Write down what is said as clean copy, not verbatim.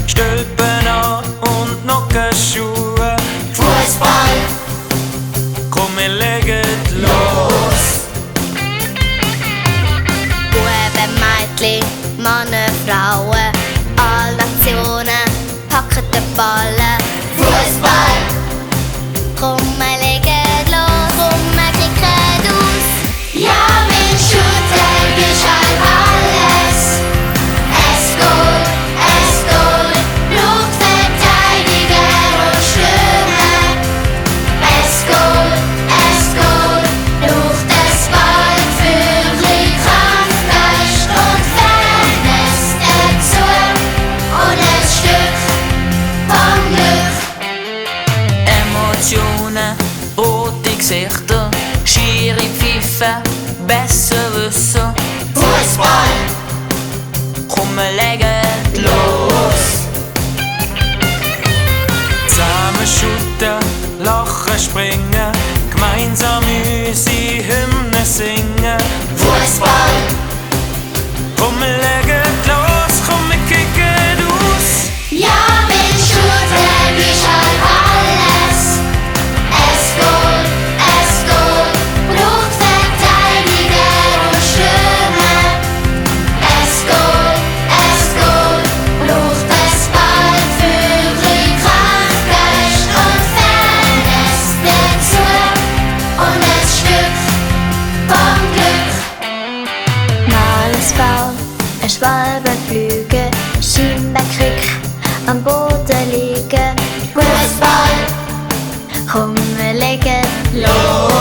Stülpen an und Nockenschuhe. Fußball, Komm, wir legen los. Buben, Mädchen, Männer, Frauen, alle Nationen packen den Ballen. Fußball, komm, wir legen los, komm, wir kicken aus. Ja, mit Shooter ist halt alles. Es Goal, braucht Verteidiger und Stürmer. Es Goal, braucht es Ball für Kraftgeist und Fairness dazu. Und ein Stück vom Glück. Emotionen, rote Gesichter, schiere Pfeife, besser wissen. Fußball, Komm, wir legen los. Zusammen shooten, lachen, springen, gemeinsam unsere Hymne singen. Fußball, Komm, wir legen los, komm, wir kicken aus. ja, mit Shooter ist halt alles. Es Goal, braucht Verteidiger und Stürmer. Es Goal, braucht es Ball für Kraftgeist und Fairness dazu. Und ein Stück vom Glück. Mal ein Ball, ein Schwalbe fliegen, Schienbeinkrieg am Boden liegen. Fußball, komm, wir legen los.